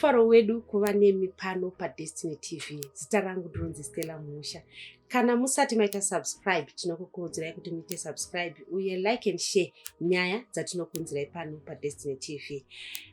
Mufaro wedu kuva nemi pano paDestiny TV. Zita rangu ndinonzi Stella Musha. Kana musati maita subscribe, tinokukurudzirai kuti muite subscribe uye like and share nyaya dzatinokunzirai pano paDestiny TV.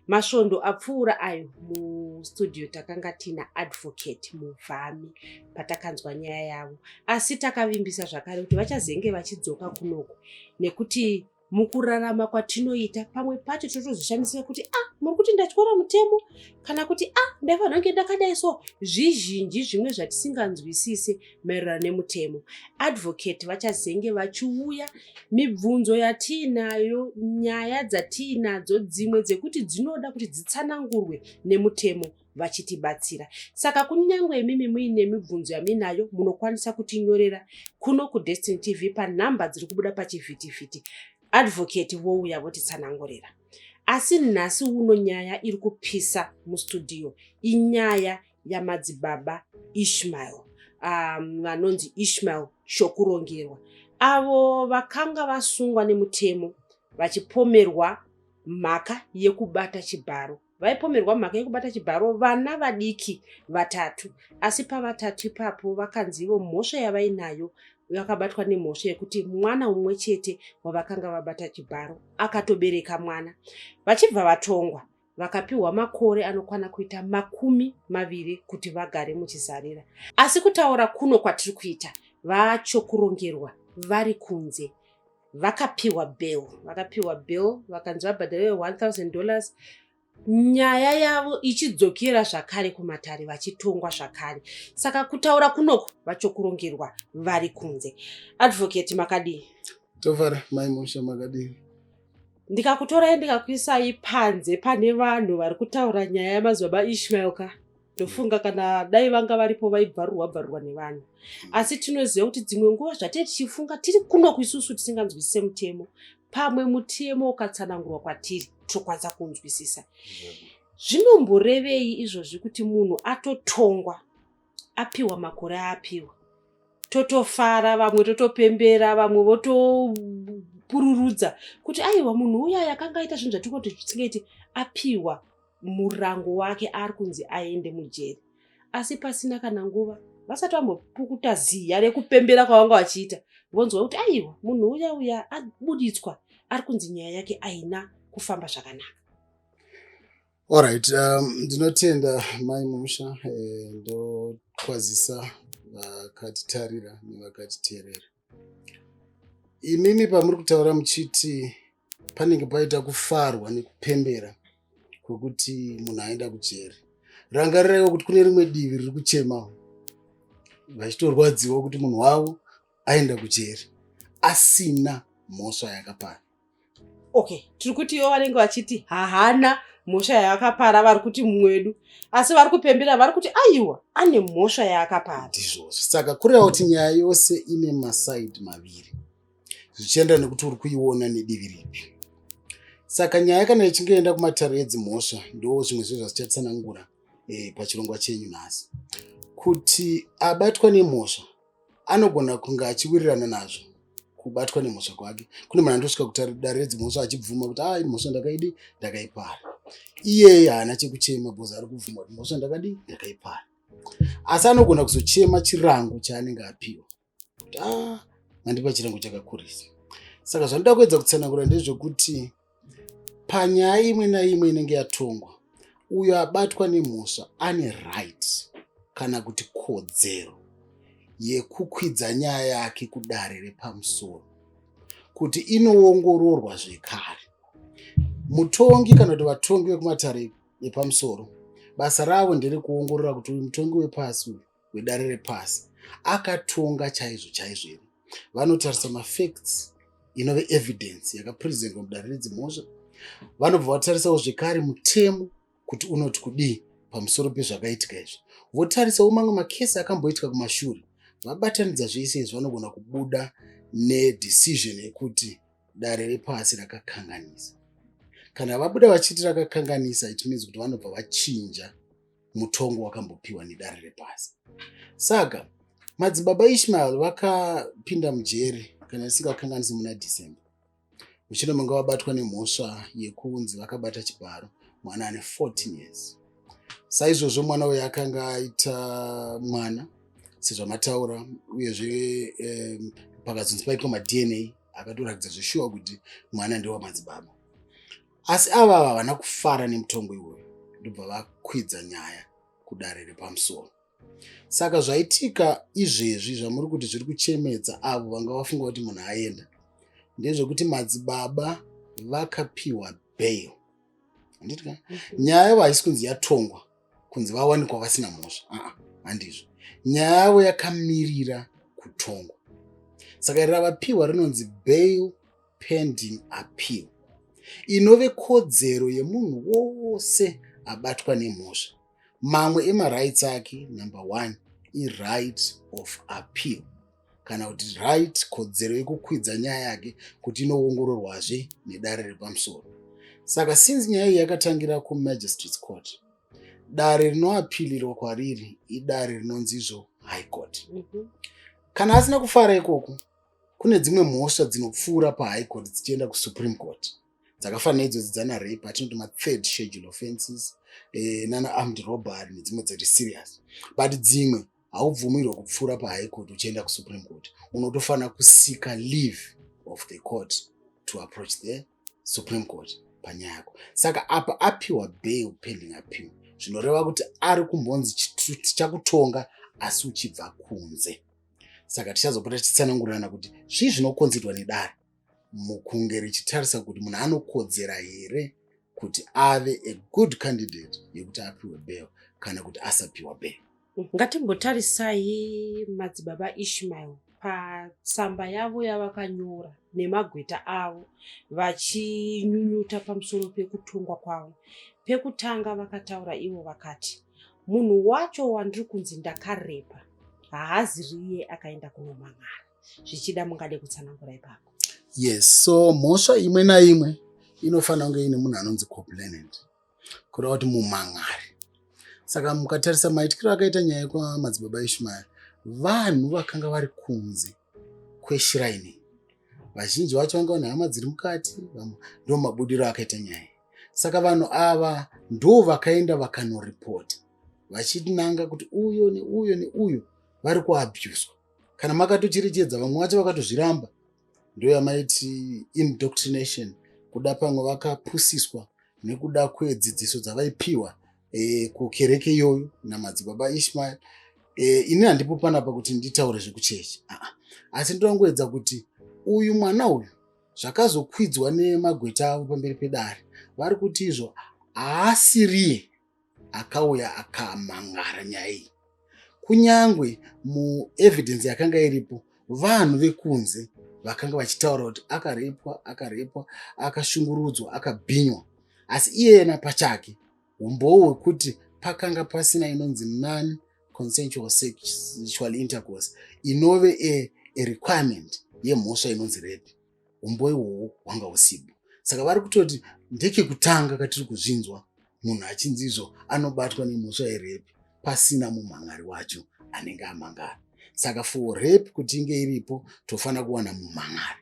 Masvondo apfuura ayo mustudio takanga tina Advocate Muvhami patakanzwa nyaya yavo, asi takavimbisa zvakare kuti vachazenge vachidzoka kunoku nekuti mukurarama kwatinoita pamwe pacho totozvishamisira kuti a ah, muri kuti ndatyora mutemo kana kuti a ah, ndaifanira kunge ndakadai. So zvizhinji zvimwe zvatisinganzwisise maererano nemutemo, Advocate vachazenge vachiuya. Mibvunzo yatiinayo, nyaya dzatiinadzo, dzimwe dzekuti dzinoda kuti dzitsanangurwe nemutemo, vachitibatsira. Saka kunyange imimi muine mibvunzo yamuinayo, munokwanisa kutinyorera kuno kuDestiny TV panhamba dziri kubuda pachivhitivhiti. Advocate vouya votitsanangurira. Asi nhasi uno nyaya iri kupisa mustudio inyaya yaMadzibaba Ishmael, vanonzi Ishmael Chokurongerwa, avo vakanga vasungwa nemutemo vachipomerwa mhaka yekubata chibharo. Vaipomerwa mhaka yekubata chibharo vana vadiki vatatu, asi pavatatu ipapo vakanzi ivo mhosva yavainayo, vakabatwa nemhosva yekuti mwana mumwe chete wavakanga vabata chibharo akatobereka mwana. Vachibva vatongwa, vakapiwa makore anokwana kuita 20 kuti vagare muchizarira. Asi kutaura kuno kwatiri kuita, vaChokurongerwa vari kunze, vakapiwa bail. Vakapiwa bail, vakanzi vabhadhare $1000, nyaya yavo ichidzokera zvakare kumatare vachitongwa zvakare. Saka kutaura kunoko vaChokurongerwa vari kunze. Advocate, makadii? Tofara, Mai Musha, makadii? Ndikakutorai ndikakuisai panze pane vanhu vari kutaura nyaya yaMadzibaba Ishmael ka, ndofunga kana dai vanga varipo vaibvarurwa bvarurwa nevanhu. Asi tinoziva kuti dzimwe nguva zvatee tichifunga tiri kuno isusu tisinganzwisise mutemo, pamwe mutemo ukatsanangurwa kwatiri tokwanisa kunzwisisa. Zvinomborevei izvozvi kuti munhu atotongwa, apiwa makore aapiwa, totofara, vamwe totopembera, vamwe votopururudza kuti aiwa, munhu uya yakanga aita zvinhu zvatiri kuti zvisingaiti apiwa murango wake, ari kunzi aende mujeri, asi pasina kana nguva, vasati vambopukuta ziya rekupembera kwavanga vachiita, vonzwa kuti aiwa, munhu uya uya abuditswa, ari kunzi nyaya yake aina kufamba zvakanaka? Alright, ndinotenda Mai Musha, ndokwazisa vakatitarira nevakatiteerera. Imimi pamuri kutaura muchiti panenge paita kufarwa nekupembera kwekuti munhu aenda kujeri, rangariraiwo kuti kune rimwe divi riri kuchemawo vachitorwadziwa kuti munhu wavo aenda kujeri asina mhosva yakapara. Okay, tiri kuti ivo vanenge vachiti hahana mhosva yaakapara, vari kuti mumwe wedu, asi vari kupembera vari kuti aiwa, ane mhosva yaakapara. Ndizvozvo. Saka kureva kuti nyaya yose ine masaidi maviri, zvichienda nekuti uri kuiona nedivi ripi. Saka nyaya kana ichinge enda kumatare edzimhosva, ndo zvimwe zvezvazichatsanangura pachirongwa chenyu nhasi, kuti abatwa nemhosva anogona kunge achiwirirana nazvo kubatwa nemhosva kwake. Kune munhu andosvika kudare redzimhosva achibvuma kuti ai, mhosva ndakaidi, ndakaipara. Iyeye haana chekuchema because ari kubvuma kuti mhosva ndakadi, ndakaipara. Asi anogona kuzochema chirango chaanenge apiwa, kuti a, mandipa chirango chakakurisa. Saka zvanoda kuedza kutsanangura ndezvekuti panyaya imwe naimwe inenge yatongwa, uyo abatwa nemhosva ane right kana kuti kodzero yekukwidza nyaya yake kudare repamusoro kuti inoongororwa zvekare. Mutongi kana kuti vatongi vekumatare epamusoro, basa ravo nderekuongorora kuti uyu mutongi wepasi, uyu wedare repasi, akatonga chaizvo chaizvo here. Vanotarisa mafacts, inove evidence yakapresentwa mudare redzimhosva. Vanobva vatarisawo zvekare mutemo kuti unoti kudii pamusoro pezvakaitika izvi, votarisawo mamwe makesi akamboitika kumashure. Vabatanidza zvese izvi, vanogona kubuda nedecision yekuti dare repasi rakakanganisa. Kana vabuda vachiti rakakanganisa, it means kuti vanobva vachinja mutongo wakambopiwa nedare repasi. Saka Madzibaba Ishmael vakapinda mujeri, kana isingakanganisi, muna December, mushure manga vabatwa nemhosva yekunzi vakabata chibharo mwana ane 14 years. Saizvozvo mwana uyu akanga aita mwana sezvamataura, uyezve pakazonzi paitwa maDNA akatoratidza zveshuwa kuti mwana ndewamadzibaba. Asi ava havana kufara nemutongo iwoyo, ndobva vakwidza nyaya kudare repamusoro. Saka zvaitika izvezvi zvamuri kuti zviri kuchemedza avo vanga vafunga kuti munhu aenda, ndezvekuti madzibaba vakapiwa bail. Handiti ka? Nyaya yavo haisi kunzi yatongwa kunzi vawanikwa vasina mhosva. Handizvo. Nyaya yavo yakamirira kutongwa. Saka ravapiwa rinonzi bail pending appeal, inove kodzero yemunhu wose abatwa nemhosva. Mamwe emarights ake, number 1 i-right of appeal, kana kuti right, kodzero yekukwidza nyaya yake kuti inoongororwazve nedare repamusoro. Saka since nyaya iyi yakatangira kumagistrates court, dare rinoapilirwa kwariri idare rinonzi izvo High Court. Kana asina kufara ikoko, kune dzimwe mhosva dzinopfuura paHigh Court dzichienda kuSupreme Court, dzakafanana neidzodzi dzana rape, atinoti ma-third schedule offences, nana armed robbery nedzimwe dziri serious. But dzimwe haubvumirwa kupfuura paHigh Court uchienda kuSupreme Court, unotofanira kuseeka leave of the court to approach the Supreme Court panyaya yako. Saka apa apiwa bail pending appeal, zvinoreva kuti ari kumbonzi tichakutonga asi uchibva kunze. Saka tichazopota tichitsanangurirana kuti zvii zvinokonzerwa nedare mukunge richitarisa kuti munhu anokodzera here kuti ave a good candidate yekuti apiwe bail kana kuti asapiwa bail. Ngatimbotarisai madzibaba Ishmael patsamba yavo yavakanyora nemagweta avo vachinyunyuta pamusoro pekutongwa kwavo. Pekutanga vakataura ivo vakati, munhu wacho wandiri kunzi ndakarepa haazi riye akaenda kunomang'ara. Zvichida mungade kutsanangura ipapo? Yes, so mhosva imwe naimwe inofanira kunge ine munhu anonzi complainant, kureva kuti mumang'ari. Saka mukatarisa maitikiro akaita nyaya yekwamadzibaba Ishmael, vanhu vakanga vari kunze kweshrine, vazhinji vacho vanga vane hama dziri mukati, ndo mabudiro akaita nyaya. Saka vanhu ava ndo vakaenda vakanoripota vachinanga kuti uyo neuyo neuyo vari kuabhuswa. Kana makatocherechedza, vamwe vacho vakatozviramba, ndo yamaiti indoctrination, kuda pamwe vakapusiswa nekuda kwedzidziso dzavaipiwa kukereke iyoyo namadzibaba Ishmael. Ini handipo panapa kuti nditaure zvekuchechi, asi ndinongoedza kuti uyu mwana uyu zvakazokwidzwa nemagweta avo pamberi pedare, vari kuti izvo haasiriye akauya akamangara nyaya iyi. Kunyangwe muevidence yakanga iripo, vanhu vekunze vakanga vachitaura kuti akarepwa, akarepwa, akashungurudzwa, akabhinywa, asi iyena pachake umbowo hwekuti pakanga pasina inonzi non consensual sexual intercourse, inove a requirement yemhosva inonzi rape, umbowo ihwohwo hwanga husipo. Saka vari kutoti ndekekutanga katiri kuzvinzwa munhu achinzi izvo anobatwa nemhosva yerape pasina mumhangari wacho anenge amangara. Saka for rape kuti inge iripo, tofanira kuwana mumhangari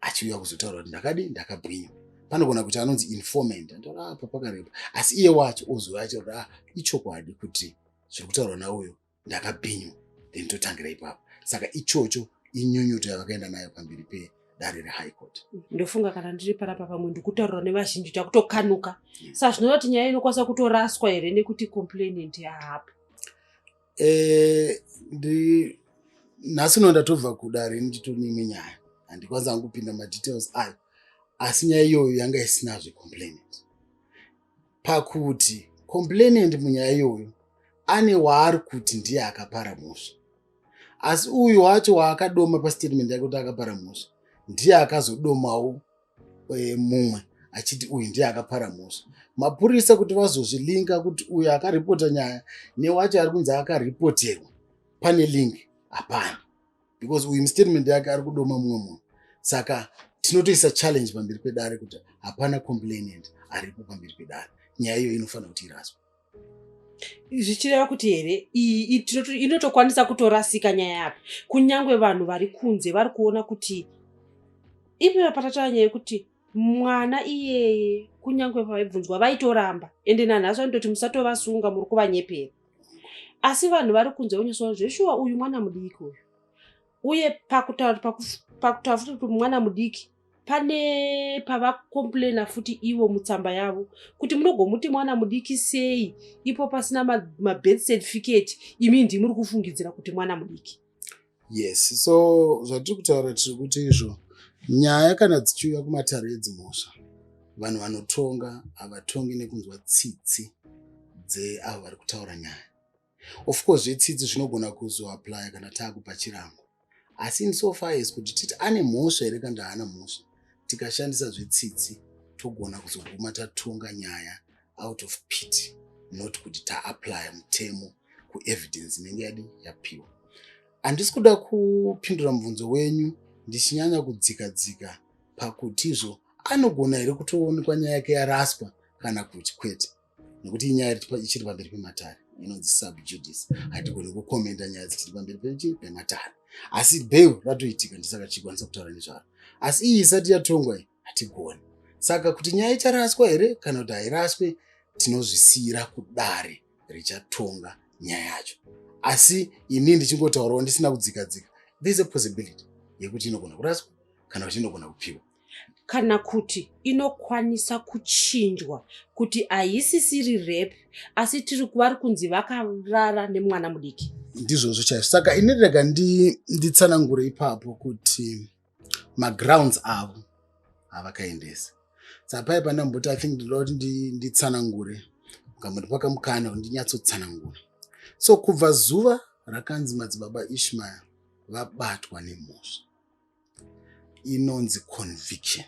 achiuya kuzotaura kuti ndakadi ndakabwinywa. Panogona kuti anonzi informant, antaura apa pakarepa, asi iye wacho ozouya achitaura ah, ichokwadi kuti zviri kutaurwa nauyo, ndakabhinywa, then totangira ipapo. Saka ichocho inyunyuto yavakaenda nayo pamberi pedare reHigh Court. Ndofunga kana ndiri panapa pamwe ndikutaurira nevazhinji takutokanuka. Saka zvinoreva kuti nyaya inokwanisa kutoraswa here nekuti complainant haapo? Ndi nhasi uno ndatobva kudare nditori neimwe nyaya, handikwanisa hangu kupinda madetails ayo, asi nyaya iyoyo yanga isinazve complainant. Pakuti complainant munyaya iyoyo ane waari kuti ndiye akapara mhosva, asi uyu wacho waakadoma pastatement yake kuti akapara mhosva ndiye akazodomawo mumwe achiti uyu ndiye akapara mhosva. Mapurisa kuti vazozvilinka kuti uyu akaripota nyaya newacho ari kunzi akaripoterwa, pane link hapana, because uyu mustatement yake ari kudoma mumwe munhu. Saka tinotoisa challenge pamberi pedare kuti hapana complainant aripo pamberi pedare, nyaya iyoyo inofanira kuti iraswe. Zvichireva kuti here iyi inotokwanisa kutorasika nyaya yapi, kunyange vanhu vari kunze vari kuona kuti ipiwa patataura nyaya yekuti Mwana iyeye, kunyange pavaibvunzwa, vaitoramba, ende nanhasi vanototi musatovasunga, muri kuvanyepera. Asi vanhu vari kunze vonyesawo zveshuwa, uyu mwana mudiki uyu. Uye pakutaura futi kuti mwana mudiki, pane pavacomplaina futi ivo mutsamba yavo kuti munogomuti mwana mudiki sei ipo pasina mabirth certificate, imi ndimuri kufungidzira kuti mwana mudiki? Yes, so zvatiri kutaura, tiri kuti izvo nyaya kana dzichiuya kumatare edzimhosva, vanhu vanotonga havatongi nekunzwa tsitsi dzeavo vari kutaura nyaya. Of course zvetsitsi zvinogona kuzoapplya kana taakupa chirango, asi in so far as kuti titi ane mhosva here kana haana mhosva, tikashandisa zvetsitsi togona kuzoguma tatonga nyaya out of pity, not kuti taapplya mutemo kuevidence inenge yadi yapiwa. Handisi kuda kupindura mubvunzo wenyu ndichinyanya kudzika dzika pakutizvo anogona here kutoonekwa nyaya yake yaraswa kana kuti kwete, nekuti inyaya ichiri pamberi pematare, inonzi sub judice. Hatigoni kucommenta nyaya dzichiri pamberi pematare, asi bail ratoitika, ndisaka tichikwanisa kutaura nezvaro. Asi iyi isati yatongwa iyi hatigoni. Saka kuti nyaya icharaswa here kana kuti hairaswe, tinozvisiyira kudare richatonga nyaya yacho. Asi ini ndichingotaurawo ndisina kudzika dzika, there is a possibility yekuti inogona kuraswa kana kuti inogona kupiwa. Kana kuti inokwanisa kuchinjwa kuti haisisiri rape, asi tiri vari kunzi vakarara nemwana mudiki. Ndizvozvo chaizvo. Saka ini rega nditsanangure ipapo kuti magrounds avo havakaendesa. Saka pai pandamboti, I think ndinoda kuti nditsanangure, mukambotipa kamukana kuti ndinyatsotsanangura. So kubva zuva rakanzi Madzibaba Ishmael vabatwa nemhosva inonzi conviction,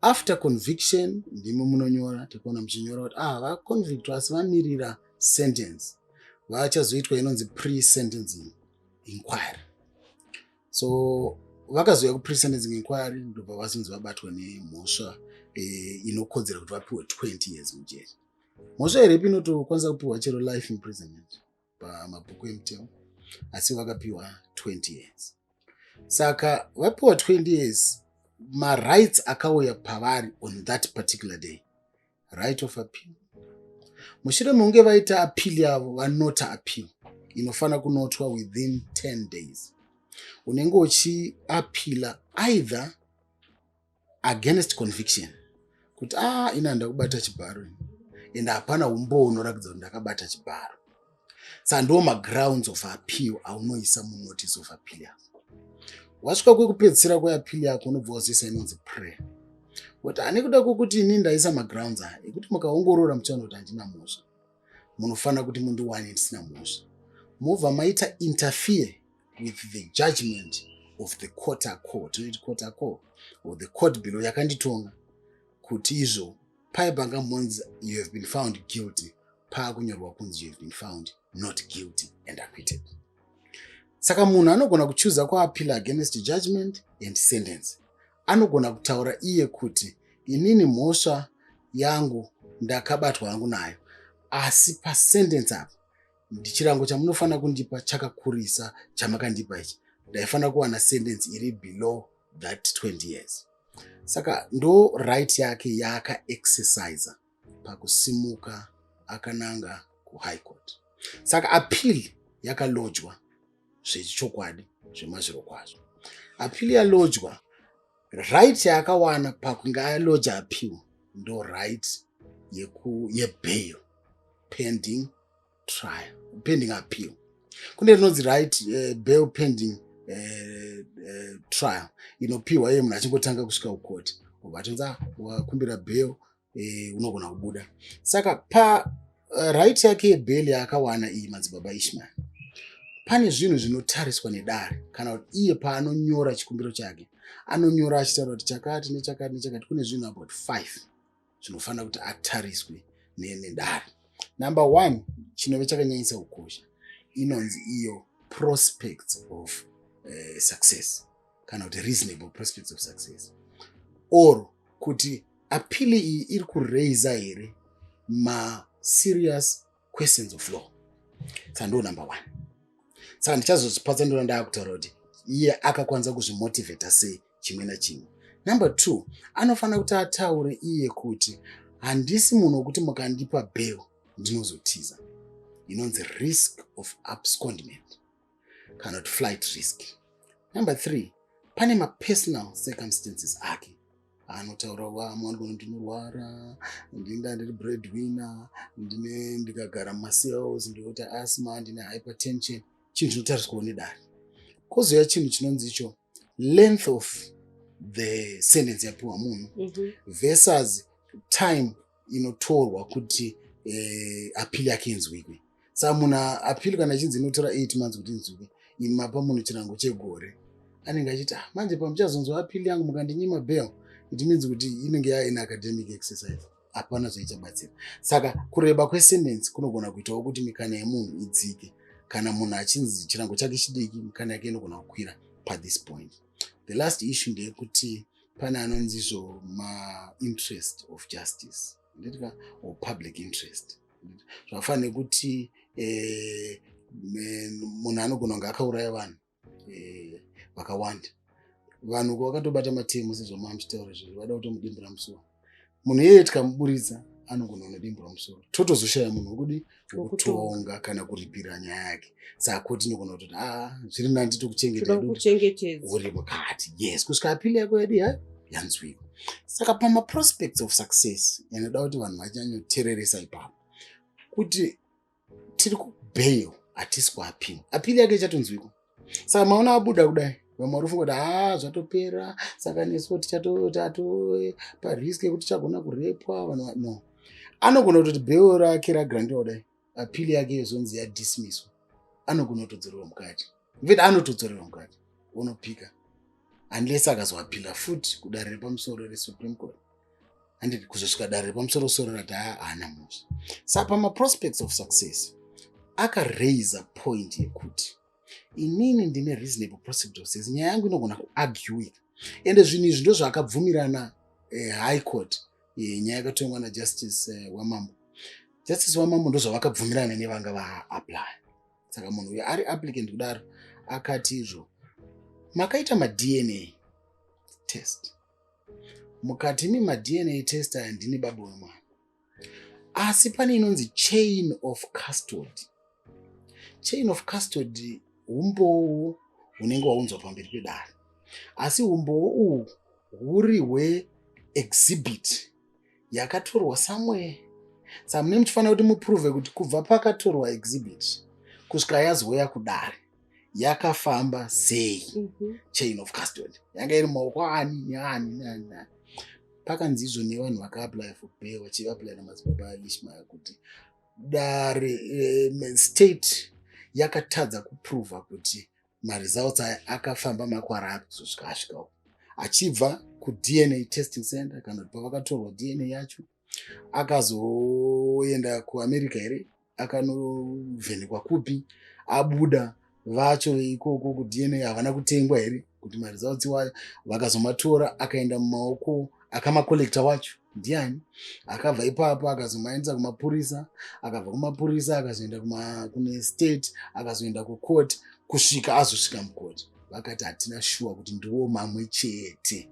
after conviction ndimi munonyora, tikuona muchinyora kuti ah, vaconvictwa asi vamirira sentence, vachazoitwa inonzi pre-sentencing inquiry. So vakazouya kupre-sentencing inquiry, ndobva vazonzi vabatwa nemhosva inokodzera kuti vapiwe 20 years mujeri. Mhosva yerape inotokwanisa kupiwa chero life imprisonment pamabhuku emutemo, asi vakapiwa 20 years. Saka vapiwa 20 years, marights akauya pavari on that particular day, right of appeal. Mushure mekunge vaita appeal yavo, vanota appeal inofanira kunotwa within 10 days. Unenge uchiappeala either against conviction, kuti a ah, ina ndakubata chibharo and hapana umbowo unoratidza kuti ndakabata chibharo. Saka ndo magrounds of appeal aunoisa munotice of appeal yako. Wasvika kwekupedzisira kweappeal yako, unobva wazoisa inonzi prayer, kuti ane kuda kwokuti ini ndaisa magrounds aya ekuti mukaongorora muchaona kuti handina mhosva, munofanira kuti mundiwane ndisina mhosva. Mobva maita interfere with the judgment of the court a quo, tinoiti court a quo or the court below yakanditonga, kuti izvo pai panga monzi "You have been found guilty" paakunyorwa kunzi "You have been found not guilty and acquitted." Saka munhu anogona kuchuza kuappeal against judgment and sentence. Anogona kutaura iye kuti inini mhosva yangu ndakabatwa hangu nayo, asi pasentence apa ndichirango chamunofanira kundipa chakakurisa chamakandipa ichi, ndaifanira kuwana sentence iri below that 20 years. Saka ndo right yake yaakaexercisa pakusimuka akananga kuHigh Court. Saka appeal yakalodgwa zvechokwadi, zvemazviro kwazvo appeal yalodgwa. Right yaakawana pakunge alodga appeal ndo right yebail pending trial, pending appeal. Kune rinonzi right bail pending trial inopiwa iye munhu achingotanga kusvika kukoti, obva atonzi, "Ah, wakumbira bail, unogona kubuda." Saka pa right yake yebail yaakawana iyi Madzibaba Ishmael, pane zvinhu zvinotariswa nedare, kana kuti iye paanonyora chikumbiro chake anonyora achitaura kuti chakati nechakati nechakati. Kune zvinhu about five zvinofanira kuti atariswe nedare. Number one, chinove chakanyanyisa kukosha, inonzi iyo prospects of success, kana kuti reasonable prospects of success, or kuti appeal iyi iri kuraisa here maserious questions of law. Saka ndo number one. Saka ndichazozvipatsanura ndaakutaura kuti iye akakwanisa kuzvimotivheta sei chimwe nachimwe. Number two, anofanira kuti ataure iye kuti handisi munhu wekuti mukandipa bail ndinozotiza, inonzi risk of abscondment kana kuti flight risk. Number three, pane mapersonal circumstances ake anotaura. Vamwe vanogona, "Ndinorwara, ndinda ndiri breadwinner, ndine ndikagara mumacells ndinoita asthma, ndine hypertension." Chinhu chinotariswawo nedare. Kwozouya chinhu chinonzi icho length of the sentence yapiwa munhu versus time inotorwa kuti appeal yake inzwikwe. Saka munhu appeal kana ichinzi inotora 8 months kuti inzwikwe, imapa munhu chirango chegore, anenge achiti, "Ah, manje pamuchazonzwa appeal yangu mukandinyima bail, it means kuti inenge yaine academic exercise, hapana zvaichabatsira." Saka kureba kwesentence kunogona kuitawo kuti mikana yemunhu idzike. Kana munhu achinzi chirango chake chidiki, mikana yake inogona kukwira pathis point. The last issue ndeyekuti pane anonzi izvo mainterest of justice, nditika, or public interest. Zvakafanira nekuti munhu anogona kunge akauraya vanhu vakawanda, vanhu vakatobata matemo sezvamava muchitaura izvozvo, vada kutomudimbura musoro. Munhu iyeye tikamuburitsa, anogona kunodimbura musoro, totozoshaya munhu wekudi wekutonga kana kuripira nyaya yake. Saka koti inogona kutoti, "Aa, zviri nani titokuchengeta Toda kukuchengetedza uri mukati, yes, kusvika appeal yako yedu yanzwikwa." Saka pamaprospects of success, inoda kuti vanhu vanyanyoteereresa ipapo kuti tiri kubail, hatisi kuappeal. Appeal yake ichatonzwikwa. Saka maona abuda kudai, vamwe vari kufunga kuti, "Ha, zvatopera, saka nesuwo tichatato parisk yekuti tichagona kurepwa." Vanhu no, anogona kutoti bail rake ragrantiwa kudai, appeal yake yozonzi yadismisswa, anogona kutodzorerwa mukati. Infact, anotodzorerwa mukati, unopika, unless akazoappeala futi kudare repamusoro reSupreme Court, handiti, kuzosvika dare repamusoro soro rati haana mhosva. Saka pamaprospects of success, akaraisa point yekuti inini ndine reasonable prospect of success, nyaya yangu inogona kuarguika. Ende zvinhu izvi ndozvaakabvumirana High Court, nyaya yakatongwa naJustice Wamambo. Justice Wamambo ndozvavakabvumirana nevanga vaapply. Saka munhu uyu ari applicant kudaro, akati izvo makaita maDNA test, mukati imi maDNA test aya ndini baba wemwana, asi pane inonzi chain of custody. Chain of custody umbowo hunenge hwaunzwa pamberi pedare, asi umbowo uhu huri hweexhibit yakatorwa somewhere. Saka mune muchifanira kuti muprove kuti kubva pakatorwa exhibit kusvika yazouya kudare yakafamba sei. Chain of custody yanga iri mumaoko ani neani neani neani. Pakanzi izvo nevanhu vakaapply for bail, vachiapply namadzibaba Ishmael, kuti dare, state yakatadza kuprova kuti maresults aya akafamba makwara api kuzosvika asvika uko, achibva kuDNA testing center kana kuti pavakatorwa DNA yacho, akazoenda kuAmerica here, akanovhenekwa kupi, abuda vacho ikoko kuDNA havana kutengwa here, kuti maresults iwayo vakazomatora akaenda mumaoko akamacollecta wacho ndiani, akabva ipapo akazomaendesa kumapurisa, akabva kumapurisa akazoenda kune state, akazoenda kucourt, kusvika azosvika mucourt, vakati hatina shuwa kuti ndiwo mamwe chete.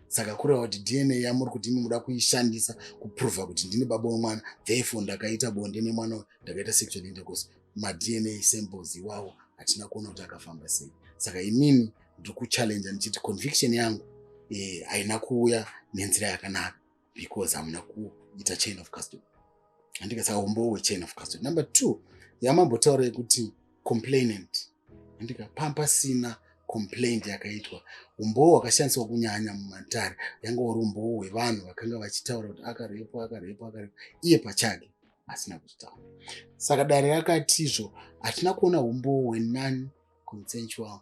Saka kureva kuti DNA yamuri kuti imi muda kuishandisa kuprova kuti ndini baba wemwana, therefore ndakaita bonde nemwana uyu, ndakaita sexual intercourse, maDNA samples iwawo hatina kuona kuti akafamba sei. Saka inini ndiri kuchallenge ndichiti conviction yangu haina kuuya nenzira yakanaka because hamuna kuita chain of custody, handika? Saka umbowo hwechain of custody. Number two, yamambotaura yekuti complainant, handika, pambasina complaint yakaitwa. Umbowo hwakashandiswa kunyanya mumatare yanga uri umbowo hwevanhu vakanga vachitaura kuti akarepwa, akarepwa, akarepwa, iye pachake asina kuzvitaura. Saka dare rakatizvo hatina kuona umbowo hwenon consensual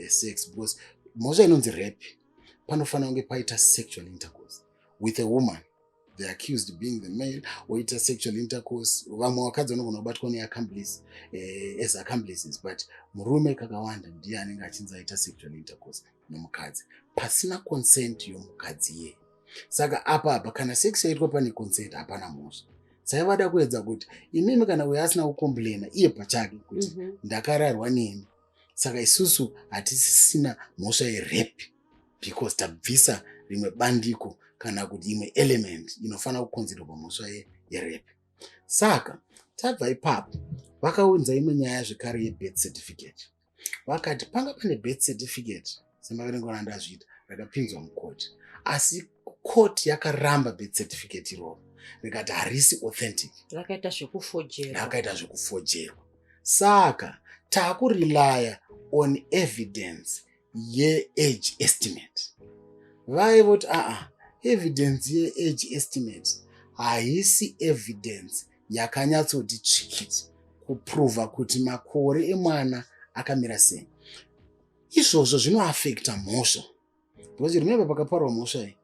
sex, because mhosva inonzi rape panofanira kunge paita sexual intercourse with a woman, the accused being the male, oita sexual intercourse. Vamwe vakadzi vanogona kubatwa neaccomplice, as accomplices, but murume kakawanda ndiye anenge achinzi aita sexual intercourse nomukadzi pasina consent yomukadzi iyeye. Saka apa kana sex yaitwa pane consent, hapana mhosva. Saka vada kuedza kuti imimi, kana uyo asina kucomplaina iye pachake kuti ndakararwa neni, saka isusu hatisisina mhosva yerape. Because tabvisa rimwe bandiko kana kuti imwe element inofanira kukonzerwa pamhosva yerape. Saka tabva ipapo, vakaunza imwe nyaya zvekare yebirth certificate. Vakati panga pane birth certificate, semaverengero andazviita, rakapinzwa mukoti, asi koti yakaramba birth certificate iroro, rikati harisi authentic. Rakaita zvekufojerwa. Rakaita zvekufojerwa. Saka taakurelya on evidence yeage estimate. Vaivoti aa, evidence yeage estimate haisi evidence yakanyatsoti tsvikiti kuprova kuti makore emwana akamira sei. Izvozvo zvinoafecta mhosva, because remember, pakaparwa mhosva iyi,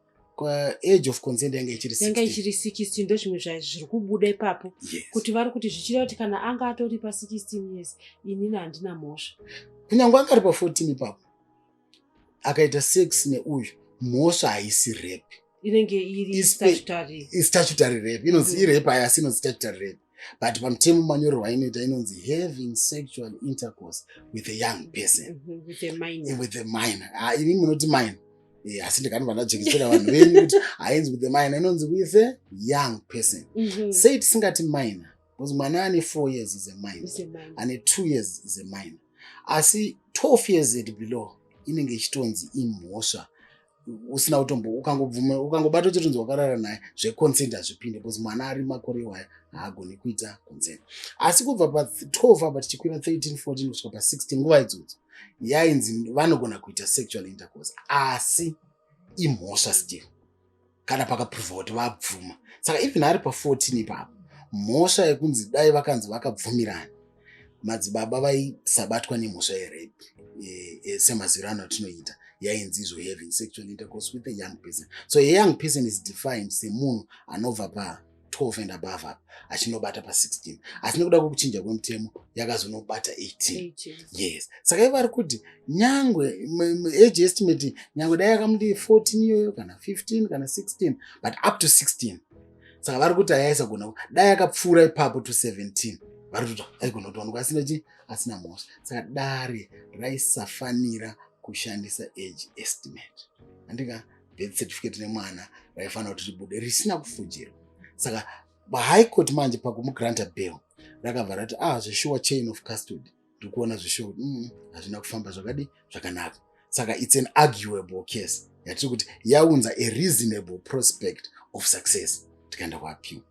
age of consent yange ichiri Yanga ichiri 16. Ndo zvimwe zviri kubuda ipapo, kuti vari kuti zvichireva kuti kana anga atori pa16 years, inini handina mhosva. Kunyange anga ari pa14 ipapo, akaita sex neuyu, mhosva haisi rape. Inenge iri statutory. Statutory rape inonzi irape hayi, asi inonzi statutory rape, but pamutemo manyorerwo ainoita inonzi having sexual intercourse with a young person. With a minor. With a minor. Ah, ini munoti minor, asi ndikanobva ndajekesera vanhu venyu kuti hainzi with a minor, inonzi with a young person. Sei tisingati minor? Because mwana ane 4 years is a minor. Is a minor. Ane 2 years is a minor, asi 12 years and below inenge ichitonzi imhosva. Usina kutombo, ukangobvuma, ukangobata uchitonzi wakarara naye, zveconsent hazvipinde, because mwana ari makore iwaya haagoni kuita consent. Asi kubva pa12 apa tichikwira 13, 14 kusvika pa16, nguva idzodzo yainzi vanogona kuita sexual intercourse, asi imhosva still kana pakaprova kuti vabvuma. Saka even ari pa14 ipapo, mhosva yekunzi dai vakanzi vakabvumirana, madzibaba vaisabatwa nemhosva yerape semaziviro atinoita. Yainzi izvo having sexual intercourse with a young person. So a young person is defined semunhu anobva pa12 and above apa achinobata pa16, asi nekuda kwekuchinja kwemutemo yakazonobata 18. 18. Yes, saka ivo vari kuti nyangwe age estimate, nyangwe dai yakamuti 14 iyoyo kana 15 kana 16, but up to 16. Saka vari kuti hayaisagona, dai yakapfuura ipapo to 17, vari kuti aigona kutowanikwa asina chi asina mhosva. Saka dare raisafanira kushandisa age estimate, andika birth certificate nemwana raifanira kuti ribude risina kufojerwa. Saka High Court manje pakumugranta bail rakabva rati, ah, zveshuwa, chain of custody ndiri kuona zveshuwa kuti hazvina kufamba zvakadi zvakanaka. Saka it's an arguable case yatiri kuti yaunza a reasonable prospect of success tikaenda kuappeal.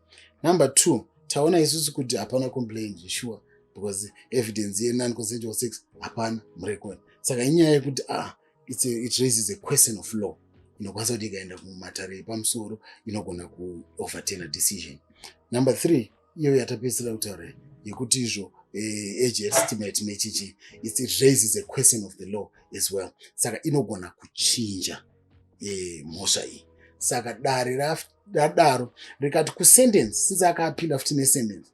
Number two, taona isusu kuti hapana complaint zveshuwa, because evidence yenon consensual sex hapana murecord. Saka inyaya yekuti ah, it raises a question of law inokwanisa kuti ikaenda kumatare epamusoro inogona kuoverturn a decision. Number three, iyo yatapedzisira kutaura yekuti izvo age estimate nechichi, it raises a question of the law as well. Saka inogona kuchinja mhosva iyi. Saka dare radaro rikati kusentence, since akaappeala futi nesentence,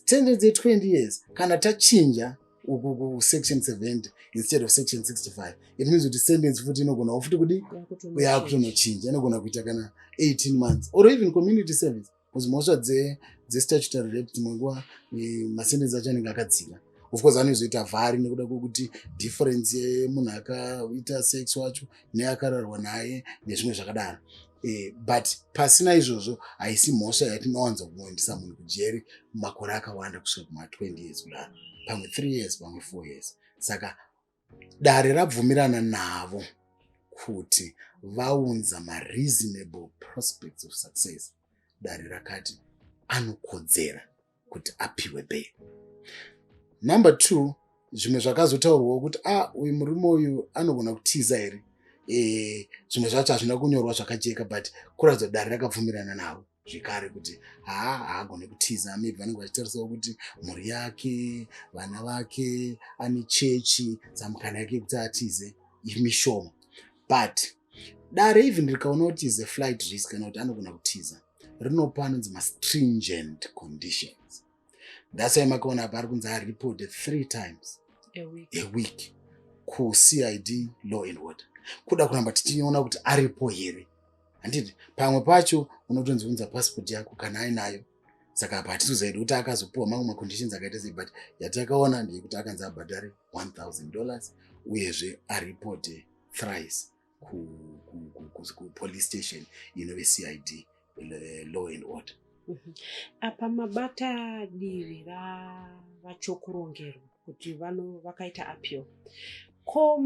sentence ye20 years, kana tachinja uku kusection 70 instead of section 65, it means kuti sentence futi inogonawo futi kudi yakutonochinja, inogona kuita kana 18 months or even community service, because mhosva dzestatutory rape dzimwe nguva masentence acho anenge akadzika. Of course anozoita vary nekuda kwekuti difference yemunhu akaita sex wacho neakararwa naye nezvimwe zvakadaro, but pasina izvozvo haisi mhosva yatinowanza kuendesa munhu kujeri makore akawanda kusvika kuma20 years kudaro, pamwe 3 years, pamwe 4 years. Saka dare rabvumirana navo kuti vaunza mareasonable prospects of success. Dare rakati anokodzera kuti apiwe bail. Number two, zvimwe zvakazotaurwawo kuti a ah, uyu murume uyu anogona kutiza here? Zvimwe zvacho hazvina kunyorwa zvakajeka, but kuratidza kuti dare rakabvumirana navo zvekare kuti haa, haagone kutiza. Maybe vanenge vachitarisawo kuti mhuri yake, vana vake, ane chechi, samukana yake yekuti atize mishoma. But dare even rikaona kuti is a flight risk kana kuti anogona kutiza, rinopa anonzi mastringent conditions. That's why makaona apa ari kunzi areported three times a week, a week kuCID Law and Order, kuda kuramba tichiona kuti aripo here, handiti? Pamwe pacho unotonzi unza passport yako kana ainayo. Saka apa hatisizoedi kuti akazopiwa mamwe maconditions akaita sei, but yatakaona ndeyekuti akanzi abhadhare $1000 uyezve aripote thrice. Kupolice station inove CID, law and order. Apa mabata divi ravaChokurongerwa kuti vano vakaita appeal. Ko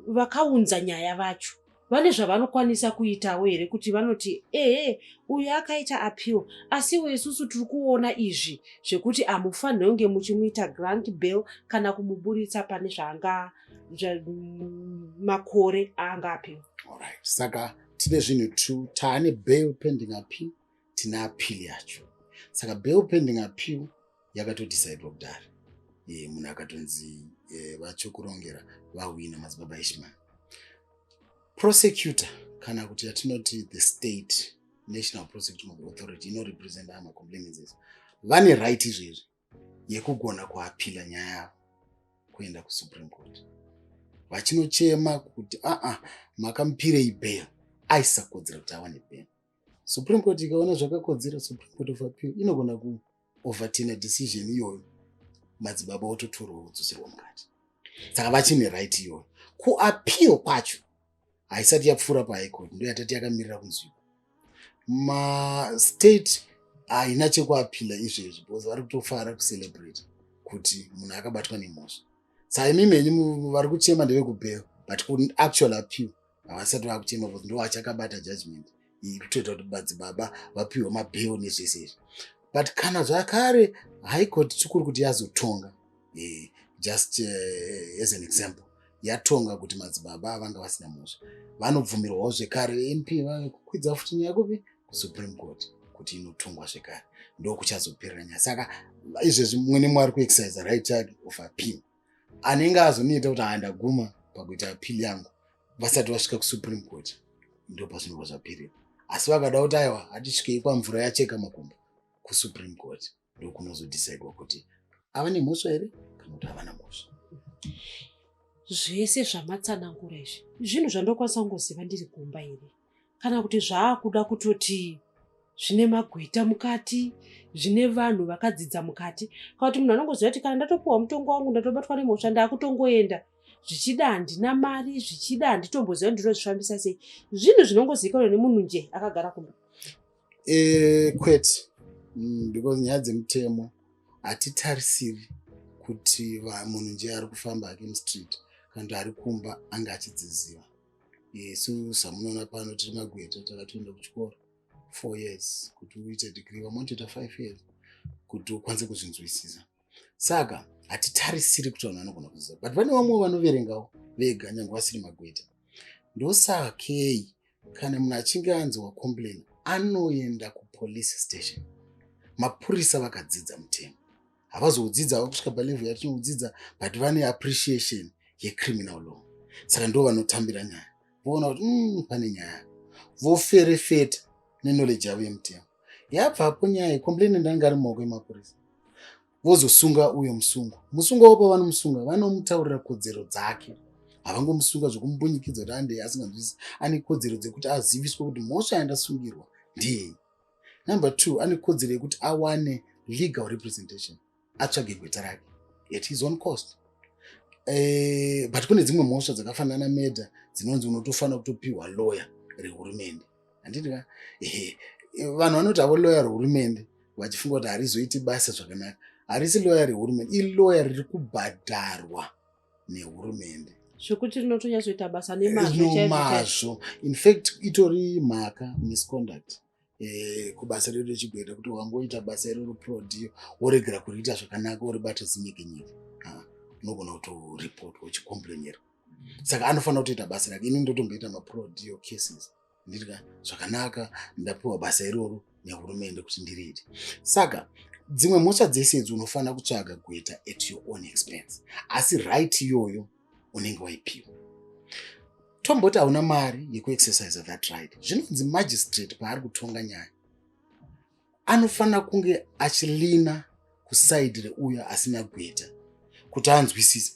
vakaunza nyaya vacho vane zvavanokwanisa kuitawo here, kuti vanoti, "Ehe, uyu akaita appeal, asiwo isusu tiri kuona izvi zvekuti hamufaniri kunge muchimuita grant bail kana kumuburitsa pane zvaanga makore aanga apiwa"? Alright, saka tine zvinhu two. Taane bail pending appeal, tine appeal yacho. Saka bail pending appeal yakatodecidewa kudhara. Munhu akatonzi vaChokurongera vahwina, Madzibaba Ishmael. Prosecutor, kana kuti yatinoti the state National Prosecuting Authority inorepresenta amacomplainants, vane right izvezvi yekugona kuappeala nyaya yavo kuenda kuSupreme Court, vachinochema kuti, "Aa, makamupirei bail? Aisakodzera kuti awane bail." Supreme Court ikaona zvakakodzera, Supreme Court of Appeal inogona kuoverturna decision iyoyo, madzibaba ototorwa kudzoserwa mukati. Saka vachine right iyoyo. Kuappeal kwacho haisati yapfuura paHigh Court, ndo yatati yakamirira kunzwikwa. Mastate haina chekuappeala izvezvi because vari kutofara kucelebrate kuti munhu akabatwa nemhosva. Saka imi mhenyu vari kuchema ndevekubail, but kuactual appeal havasati vakuchema because ndo vachakabata judgment iri kutoita kuti madzibaba vapiwe mabail nezvese izvi. But kana zvakare High Court chikuru kuti yazotonga, just as an example, yatonga kuti madzibaba vanga vasina mhosva, vanobvumirwawo zvekare MP kukwidza futi nyaya kupi? KuSupreme Court, kuti inotongwa zvekare. Ndokuchazoperera nyaya. Saka izvezvi mumwe nemumwe ari kuexercise right yake of appeal. Anenge azonoita kuti handaguma pakuita appeal yangu vasati vasvika kuSupreme Court, ndo pazvinobva zvaperera. Asi vakada kuti, "Aiwa, hatisvikei kwamvura yacheka makumbo," kuSupreme Court ndokunozodecidewa kuti ava nemhosva here kana kuti havana mhosva. Zvese zvamatsanangura izvi, zvinhu zvandokwanisa kungoziva ndiri kumba here, kana kuti zvaakuda kutoti zvine magweta mukati, zvine vanhu vakadzidza mukati, kana kuti munhu anongoziva kuti kana ndatopiwa mutongo wangu, ndatobatwa nemhosva, ndaakutongoenda, zvichida handina mari, zvichida handitomboziva kuti ndinozvifambisa sei? Zvinhu zvinongozivikanwa nemunhu nje akagara kumba? Kwete, because nyaya dzemutemo hatitarisiri kuti munhu nje ari kufamba hake mustreet kana kuti ari kumba anga achidziziva. Isu samunoona pano tiri magweta, takatoenda kuchikoro 4 years kuti uite degree, vamwe vanotoita 5 years kuti ukwanise kuzvinzwisisa. Saka hatitarisiri kuti vanhu vanogona kuziva, but pane vamwe vanoverengawo vega nyange vasiri magweta. Ndosakei kana munhu achinge anzi wacomplain, anoenda kupolice station. Mapurisa vakadzidza mutemo, havazodzidzawo kusvika palevel yatinodzidza, but vane appreciation yecriminal law. Saka ndo vanotambira nyaya, voona kuti pane nyaya, voferefeta neknowledge yavo yemutemo. Yabvapo nyaya yecomplainant anenge ari mumaoko emapurisa, vozosunga uyo musungwa. Musungwa wo, pavanomusunga, vanomutaurira kodzero dzake. Havangomusunga zvokumubunyikidza kuti ande asinganzwisisi. Ane kodzero dzekuti aziviswe kuti mhosva yandasungirwa ndiyei. Number two, ane kodzero yekuti awane legal representation, atsvage gweta rake at his own cost. But kune dzimwe mhosva dzakafanana murder dzinonzi unotofanira kutopiwa lawyer rehurumende, handiti ka? Ehe, vanhu vanoti havo lawyer rehurumende vachifunga kuti harizoiti basa zvakanaka. Harisi lawyer rehurumende, ilawyer riri kubhadharwa nehurumende. Zvekuti rinotonyatsoita basa nemazvo chaizvo chaizvo. Nomazvo. In fact, itori mhaka, misconduct, kubasa redu rechigweta, kuti wangoita basa iroro pro deo, woregera kuriita zvakanaka, woribata zinyeke-nyeke, unogona kutoripotwa uchicomplainerwa. Saka anofanira kutoita basa rake. Ini ndotomboita mapro deo cases ndirika zvakanaka, ndapiwa basa iroro nehurumende kuti ndiriite. Saka dzimwe mhosva dzese idzi unofanira kutsvaga gweta at your own expense, asi right iyoyo unenge waipiwa. Tomboti hauna mari yekuexercise that right, zvinonzi magistrate paari kutonga nyaya anofanira kunge achileana kuside reuyo asina gweta kuti anzwisise,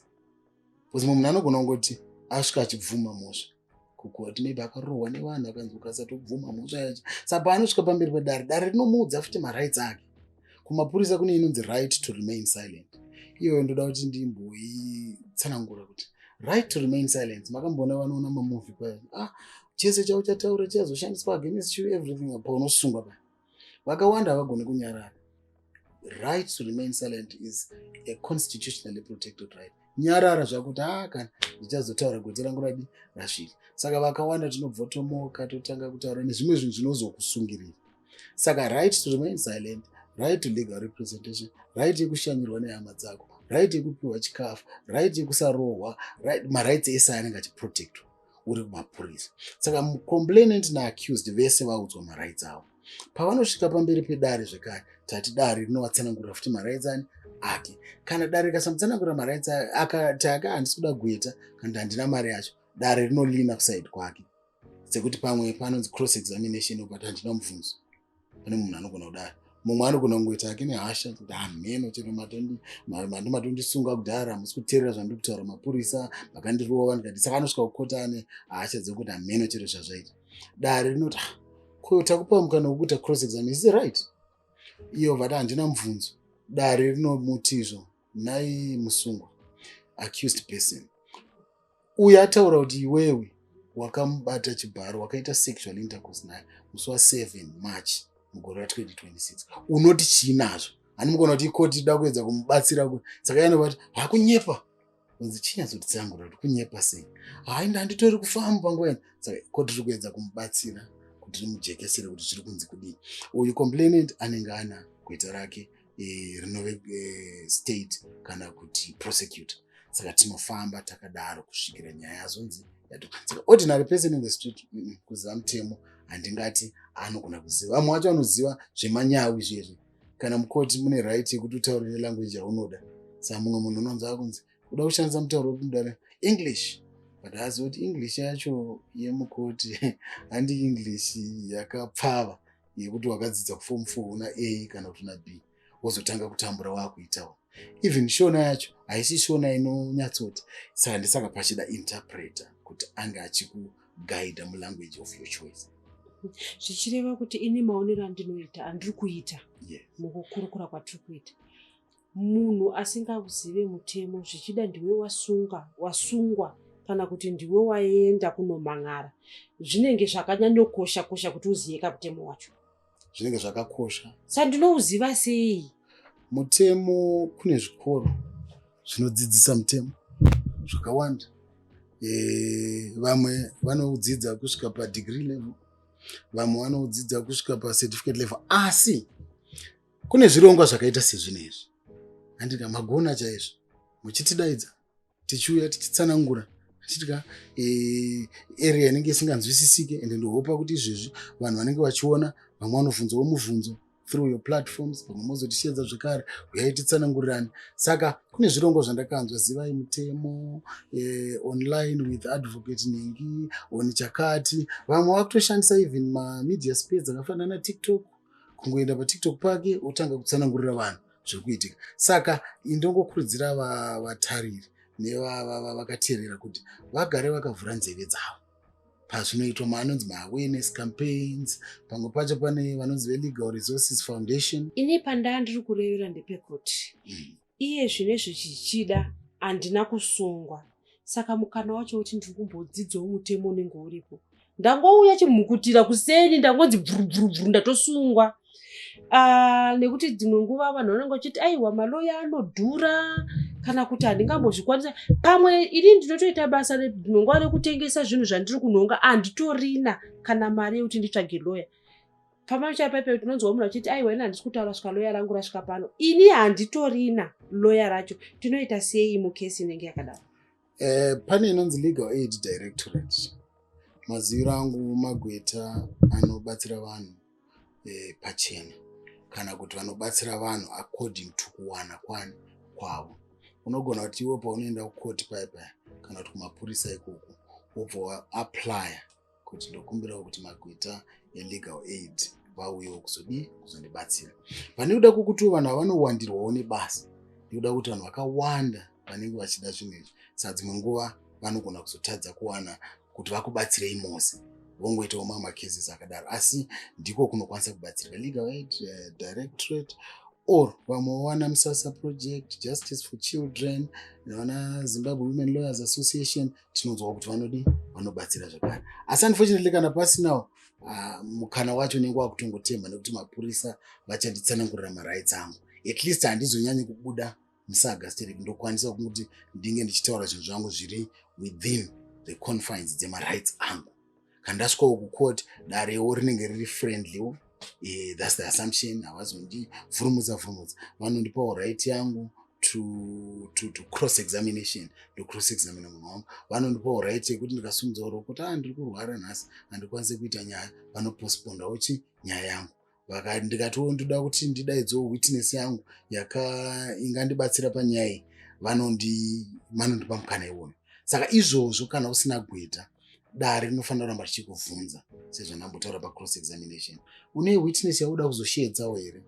because mumwe munhu anogona kungoti asvika achibvuma mhosva kukoti, maybe akarohwa nevanhu, akanzi ukasatobvuma mhosva yacho. Saka paanosvika pamberi pedare, dare rinomuudza futi marights ake. Kumapurisa kune inonzi right to remain silent. Iyoyo ndoda kuti ndimboitsanangura kuti right to remain silent, makamboona vanoona mamovie paya, ah, Chese chauchataura chazoshandiswa against you, everything, paunosungwa pa. Vakawanda havagoni kunyarara. Right to remain silent is a constitutionally protected right. Nyarara zvakuti ha, kana ndichazotaura gwete rangu radi rasvika. Saka vakawanda tinobvotomoka, totanga kutaura nezvimwe zvinhu zvinozokusungirira. Saka right to remain silent, right to legal representation, right yekushanyirwa nehama dzako, right yekupiwa chikafu, right yekusarohwa, right, marights ese anenge achiprotectwa uri kumapurisa. Saka complainant naaccused vese vaudzwa marights avo. Pavanosvika pamberi pedare zvekare, tati dare rinovatsanangurira futi marights ani ake. Kana dare rikasamutsanangurira marights akati aka handisi kuda gweta kana kuti handina mari yacho, dare rinolina kuside kwake, sekuti pamwe panonzi cross examination, but handina mubvunzo. Pane munhu anogona kudaro, mumwe anogona kungoita ake nehasha kuti hamheno chero mandimatondisunga kudhara, hamusi kuteerera zvandiri kutaura, mapurisa makandirova ndikati. Saka anosvika kukota ane hasha dzekuti hamheno chero zvazvaita. Dare rinoti, "Ah, ko takupa mukana wekuita cross examination, is right?" Iyo vati handina mubvunzo. Dare rinomutizvo, "Nhai musungwa, accused person uyu ataura kuti iwewe wakamubata chibharo, wakaita sexual intercourse naye musi wa7 March mugore ra2026, unoti chii nazvo?" Hani mugona kuti ikoti ida kuedza kumubatsira. Saka yanobati hakunyepa, kunzi chinyatsotitsangura kuti kunyepa sei? Hai, ndanditori kufamba panguva ino. Saka koti riri kuedza kumubatsira kuti rimujekesere kuti zviri kunzi kudini. Uyu complainant anenge ana gweta rake rinove state kana kuti prosecutor. Saka tinofamba takadaro kusvikira nyaya yazonzi. Saka ordinary person in the street, kuziva mutemo handingati anogona kuziva. Vamwe vacho vanoziva zvemanyawi zvezvi. Kana mukoti mune right yekuti utaure nelanguage yaunoda. Saka mumwe munhu unonzi akunzi uda kushandisa mutauro wekudara English, but haazivi kuti English yacho yemukoti handi English yakapfava yekuti wakadzidza kuform 4 una A kana kuti una B wozotanga kutambura waakuitawo. Even Shona yacho haisi Shona inonyatsoti. Saka ndisaka pachida interpreter kuti ange achikugaidha mulanguage of your choice. Zvichireva kuti ini maonero andinoita, andiri kuita mukukurukura kwatiri kuita, munhu asingazive mutemo, zvichida ndiwe wasunga, wasungwa, kana kuti ndiwe waenda kunomhan'ara, zvinenge zvakanyanyokosha kosha kuti uzive kamutemo wacho. Zvinenge zvakakosha. Saka ndinouziva sei? Mutemo, kune zvikoro zvinodzidzisa mutemo zvakawanda. Vamwe vanodzidza kusvika padegree level, vamwe vanodzidza kusvika pacertificate level, asi kune zvirongwa zvakaita sezvinezvi, handika magona chaizvo muchitidaidza, tichiuya tichitsanangura, tichitya area inenge isinganzwisisike. Ende ndohopa kuti izvezvi vanhu vanenge vachiona, vamwe vanobvunzawo mubvunzo through your platforms, vamwe mozotishevedza zvekare, uyai titsanangurirane. Saka kune zvirongwa zvandakanzwa, Zivai Mutemo Online with Advocate Ningi on chakati. Vamwe vakutoshandisa even mamedia space dzakafanana naTikTok, kungoenda paTikTok pake otanga kutsanangurira vanhu zviri kuitika. Saka indongokurudzira vatariri nevakateerera kuti vagare vakavhura nzeve dzavo pazvinoitwa maanonzi maawareness campaigns. Pamwe pacho pane vanonzi veLegal Resources Foundation. Ini pandaa ndiri kurevera ndepekuti iye zvinezvi chichida handina kusungwa, saka mukana wacho wekuti ndiri kumbodzidzawo mutemo unenge uripo, ndangouya chimhukutira kuseni, ndangonzi bvurubvurubvuru, ndatosungwa. Ah, nekuti dzimwe nguva vanhu vanenge vachiti aiwa, maloya anodhura, kana kuti handingambozvikwanisa. Pamwe ini ndinotoita basa dzimwe nguva rekutengesa zvinhu zvandiri kunhonga, handitorina kana mari yekuti nditsvage loya. Pamwe chaipapo tinonzwa munhu achiti aiwa, ini handisi kutaura svika loya rangu rasvika pano. Ini handitorina loya racho. Tinoita sei mukesi inenge yakadaro? Pane inonzi Legal Aid Directorate. Maziviro angu, magweta anobatsira vanhu pachena, kana kuti vanobatsira vanhu according to kuwana kwani kwavo. Unogona kuti iwe paunoenda kukoti paya paya kana kuti kumapurisa ikoko, wobva waaplya kuti ndokumbirawo kuti magweta elegal aid vauyewo kuzodii, kuzondibatsira. Pane kuda kwokuti vanhu havanowandirwawo nebasa, nekuda kuti vanhu vakawanda vanenge vachida zvinhu izvi, saka dzimwe nguva vanogona kuzotadza kuwana kuti vakubatsirei mose, vongoitawo mamwe macases akadaro. Asi ndiko kunokwanisa kubatsirika, Legal Aid Directorate. Or vamwe vana Musasa Project, Justice for Children, vana Zimbabwe Women Lawyers Association, tinonzwa kuti vanodi vanobatsira zvakare. Asi unfortunately kana pasinawo, mukana wacho unenge wakutongotemba nekuti mapurisa vachanditsanangurira marights angu. At least handizonyanyi kubuda musaga stereki, ndokwanisa kuti ndinge ndichitaura zvinhu zvangu zviri within the confines dzemarights angu. Kana ndasvikawo kucourt, darewo rinenge riri friendly. That's the assumption. Havazondivhurumutsa vhurumutsa, vanondipawo right yangu to cross examination, ndocross examina munhu wangu. Vanondipawo right yekuti ndikasumudza ruoko kuti a ndiri kurwara nhasi, handikwanisi kuita nyaya, vanopostpondawo chi nyaya yangu. Ndikatiwo ndoda kuti ndidaidzewo witness yangu yaka ingandibatsira panyaya iyi, vanondipa mukana iwoyo. Saka izvozvo, kana usina gweta, dare rinofanira kuramba richikubvunza sezvandambotaura pacross examination: une witness yauda kuzoshedzawo here?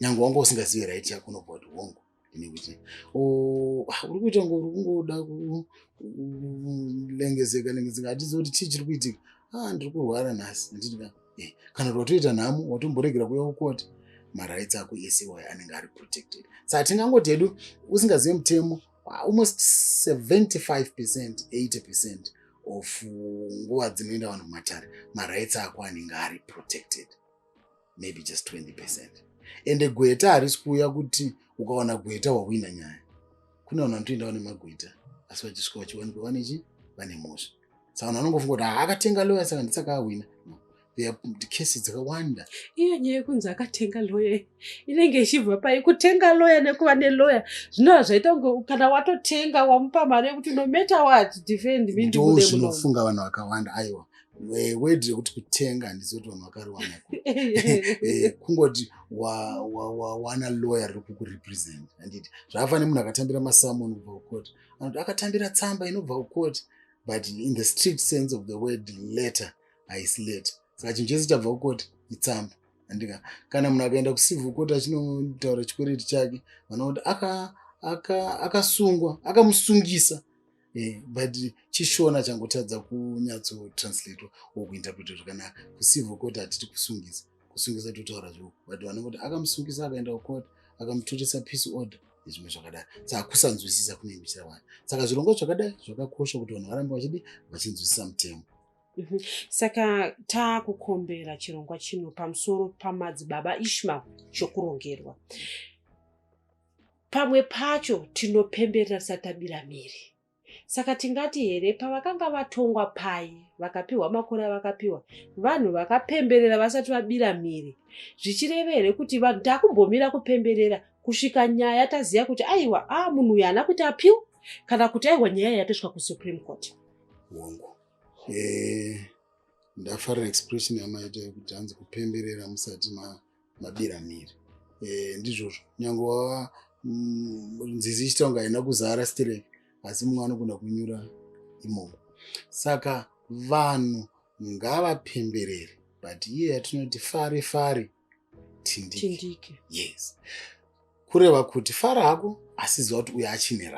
Nyange wanga usingazivi right yako, unobva kuti, "Hongu, ndine witness." Uri kuita kunge uri kungoda kulengezeka lengezeka, hatizivi kuti chii chiri kuitika. Ah, ndiri kurwara nhasi, handiti ka? Kana kuti watoita nhamo, watomboregera kuuya kukoti, marights ako ese wayo anenge ari protected. Saka tingangoti hedu usingazivi mutemo, almost 75%, 80% of nguva dzinoenda vanhu kumatare, marights ako anenge ari protected, maybe just 20%. Ende gweta harisi kuuya kuti ukawana gweta wahwina nyaya. Kune vanhu vanotoendawo nemagweta, asi vachisvika vachiwanikwa vanechi vane mhosva. Saka vanhu vanongofunga kuti, "Ah, akatenga lawyer, saka ndisaka ahwina." No. There are cases dzakawanda. Iyo nyaya yekunzi akatenga lawyer inenge ichibva pai? Kutenga lawyer nekuva nelawyer zvinova zvaita kunge kana watotenga, wamupa mari yekuti no matter what, defend me, Ndo ndibude muno. zvinofunga vanhu vakawanda. Aiwa, word rekuti kutenga handizi kuti vanhu vakariwana. Kungoti wawana lawyer riri kukurepresent, handiti? Zvakafanira munhu akatambira masummons kubva kukoti, anoti akatambira tsamba inobva kukoti, but in the strict sense of the word, letter haisi letter. Saka chinhu chese chabva kukoti itsamba, handika? Kana munhu akaenda kucivil court achinotaura chikwereti chake, vanoti akasungwa, akamusungisa. But chiShona changotadza kunyatsotranslatewa or kuinterpreta zvakanaka. Kucivil court hatiti kusungisa, kusungisa totaura zvoko, but vanongoti akamusungisa, akaenda kucourt, akamutoresa peace order nezvimwe zvakadai. Saka kusanzwisisa kunenge kuchira. Saka zvirongwa zvakadai zvakakosha kuti vanhu varambe vachidi vachinzwisisa mutemo. Saka taakukombera chirongwa chino pamusoro pamadzibaba Ishmael chokurongerwa. Pamwe pacho tinopemberera tisati tabira mhiri. Saka tingati here pavakanga vatongwa pai, vakapiwa makore avakapiwa, vanhu vakapemberera vasati vabira mhiri? Zvichireva here kuti vanhu taakumbomira kupemberera kusvika nyaya taziva kuti aiwa, a munhu uyu haana kuti apiwa, kana kuti aiwa, nyaya yatosvika kuSupreme Court? Hongu. Ndafarira expression yamaita yekuti hanzi kupemberera musati mabira mhiri. Ndizvozvo, nyange wava nzizi ichiita kunge haina kuzara stereki, asi mumwe anogona kunyura imomo. Saka vanhu ngavapemberere, but iye yatinoti fare fare tindike. Tindike. Yes, kureva kuti fara hako, asi ziva kuti uyo achine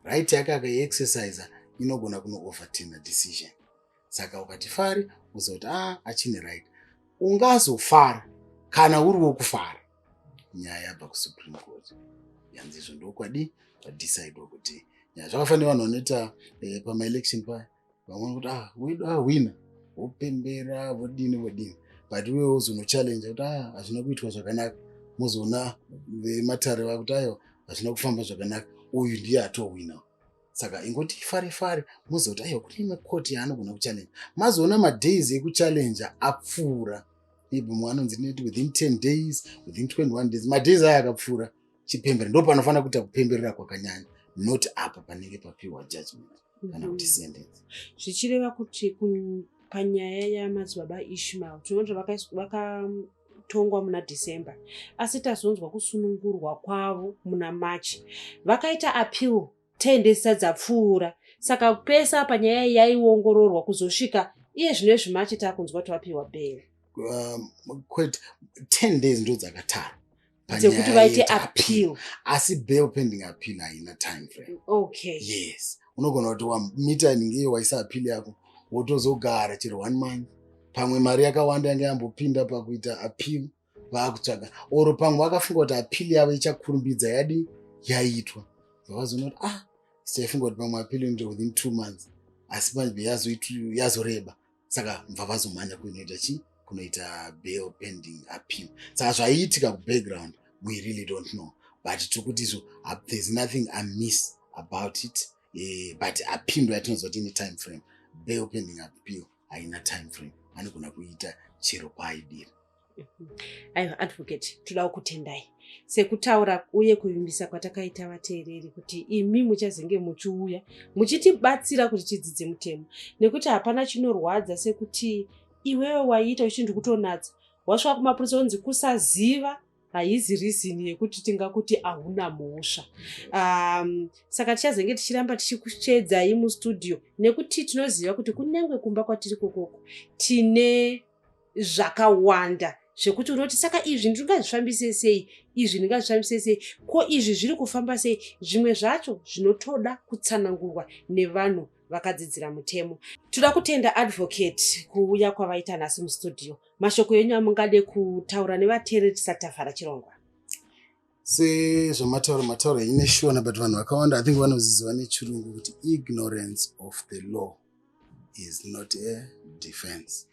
right yake, akaiexercisa inogona kuno overturna decision. Saka ukati fari, uziva kuti a achine right. Ungazofara kana uri wokufara nyaya yabva kuSupreme Court, yanzi izvo ndokwadi kwadecidewa kuti nyaya zvakafanira. Vanhu vanoita pamaelection paya, vamwe kuti, "Ah, wedu ahwina," vopembera, vodini vodini, but iwewe wozonochallenge kuti, "Ah, hazvina kuitwa zvakanaka." Mozoona vematare vakuti, "Aiwa, hazvina kufamba zvakanaka, uyu ndiye atohwina." Saka ingoti fare fare, mozoti aiwa, kune imwe koti yaanogona kuchallenge. Mazoona madays ekuchallenge apfuura, maybe mumwe anonzi neti within 10 days, within 21 days. Madays aya akapfuura, chipembere. Ndo panofanira kuita kupemberera kwakanyanya, not apa panenge papiwa judgment kana kuti sentence. Zvichireva kuti panyaya yamadzibaba Ishmael, tinoona kuti vakatongwa muna December, asi tazonzwa kusunungurwa kwavo muna March. Vakaita appeal 10 days dzapfuura. Saka pese apa nyaya iyi yaiongororwa kuzosvika iye zvino izvi March, taakunzwa kuti vapiwa bail. Kwete, 10 days ndo dzakatarwa dzekuti panyaya vaite yekuti appeal. Asi bail pending appeal haina time frame. Yes, unogona kuti wamita inenge iyo waisa appeal yako, wotozogara chero one month. Pamwe mari yakawanda yange yambopinda pakuita appeal. Vaakutsvaga or pamwe vakafunga kuti appeal yavo ichakurumbidza yadi yaitwa, vavazoona kuti, ah, tichaifunga kuti pamwe appeal inoita within 2 months, asi pamwe yazoreba. Saka mubva vazomhanya kuinoita chi kunoita bail pending appeal. Saka zvaiitika kubackground, we really don't know, but tiri kuti izvo, there's nothing amiss about it, but appeal ndo yatinoziva kuti ine time frame. Bail pending appeal haina time frame, anogona kuita chero paaidira. Aiwa, advocate, toda kukutendai sekutaura uye kuvimbisa kwatakaita vateereri kuti imi muchazenge muchiuya muchitibatsira kuti tidzidze mutemo, nekuti hapana chinorwadza sekuti iwewe waiita uchiti ndikutonatsa, wasvika kumapurisa onzi kusaziva haizi reason yekuti tingakuti hauna mhosva. Saka tichazenge tichiramba tichikuchedzai mustudio, nekuti tinoziva kuti kunyange kumba kwatiri kokoko tine zvakawanda zvekuti unoti, saka izvi ndingazvifambise sei, izvi ndingazvifambise sei, ko izvi zviri kufamba sei? Zvimwe zvacho zvinotoda kutsanangurwa nevanhu vakadzidzira mutemo. Toda kutenda advocate kuuya kwavaita nhasi mustudio. Mashoko enyu amungade kutaura nevateereri tisati tavhara chirongwa? Sezvamataura, mataura ine Shona, but vanhu vakawanda, I think, vanoziziva nechirungu kuti ignorance of the law is not a defense.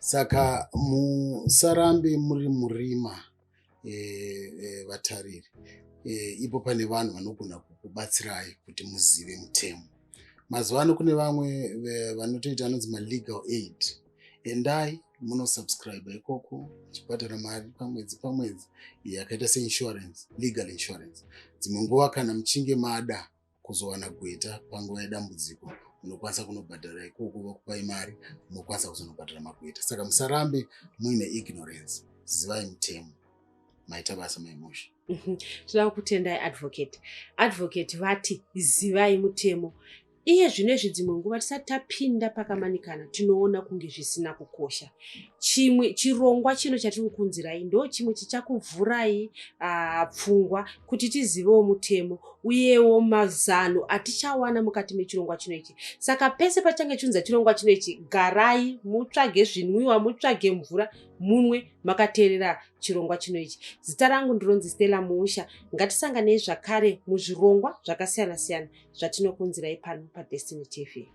Saka musarambe muri murima, vatariri, ipo pane vanhu vanogona kukubatsirai kuti muzive mutemo. Mazuva ano kune vamwe vanotoita anonzi malegal aid. Endai munosubscribe ikoko muchibhadhara mari pamwedzi pamwedzi, yakaita seinsurance, legal insurance. Dzimwe nguva kana muchinge mada kuzowana gweta panguva yedambudziko, munokwanisa kunobhadhara ikoko, vakupai mari, munokwanisa kuzonobhadhara magweta. Saka musarambe muine ignorance, zivai mutemo. Maita basa, Maimusha. Toda kutendai, advocate. Advocate vati zivai mutemo. Iye zvino izvi, dzimwe nguva tisati tapinda pakamanikana, tinoona kunge zvisina kukosha. Chimwe chirongwa chino chatiri kukunzirai ndo chimwe chichakuvhurai pfungwa kuti tizivewo mutemo uyewo mazano atichawana mukati mechirongwa chino ichi. Saka pese pachange chiunza chirongwa chino ichi, garai mutsvage zvinwiwa, mutsvage mvura munwe, makateerera chirongwa chino ichi. Zita rangu ndironzi Stella Muusha. Ngatisanganei zvakare muzvirongwa zvakasiyana siyana zvatinokunzirai pano paDestiny TV.